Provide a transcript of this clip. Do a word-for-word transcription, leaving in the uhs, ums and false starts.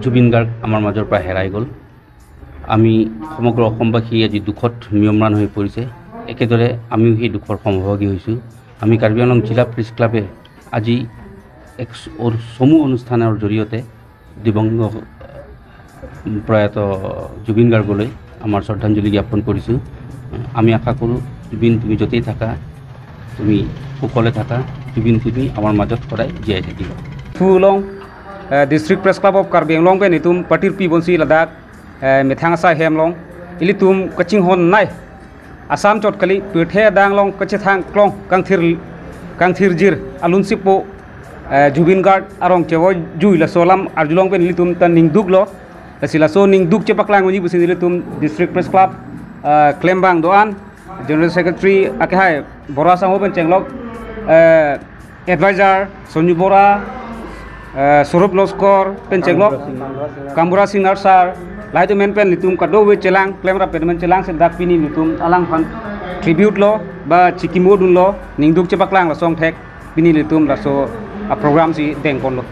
জুবিন গাৰ্গ আমাৰ মাজৰ পৰা হেৰাই গ'ল। আমি সমগ্ৰ অসমবাসী আজি দুখত মিয়মৰাণ হৈ পৰিছে। একেদৰে আমিও সেই দুখৰ সমভাগী হৈছোঁ। আমি কাৰ্বি আংলং জিলা প্ৰেছ ক্লাবে আজি এক চ-, অৰ-, চমু অনুষ্ঠানৰ জৰিয়তে দিবংগত প্ৰয়াত জুবিন গাৰ্গলৈ আমাৰ শ্ৰদ্ধাঞ্জলি জ্ঞাপন কৰিছোঁ। আমি আশা কৰোঁ, জুবিন, তুমি য'তেই থাকা, তুমি কুশলে থাকা। জুবিন, তুমি আমাৰ মাজত সদায় জীয়াই থাকিবা। Thu along, eh, District Press Club of Karbi Anglong pen itum patirpi ponsi ladak, eh, methang asai hem along ilitum kachinghon nai. Assam chot kali, pirthe adang along kachethang klong kangthir, kangthirjir alun sipo, eh, Zubeen Garg arong chevoi jui laso alam arjulong pen ilitum ta ningduklo. Lasi laso ningduk chepaklang unji pusi ilitum District Press Club, eh, klembang do-an, General Secretary akehai Bora Sangho pen chenglok, eh, Advisor Sonju Bora, eh, Swarup Longskor pen chenglok, Kambura Singnar sir, lahai atum pen pen ilitum kadokave chelang, klemrap pen pen chelang si dak pini ilitum alangphan tribute lo, ba chikimo dunlo, ningduk chepaklang laso angthek, pini ilitum laso a-program si dengponlo.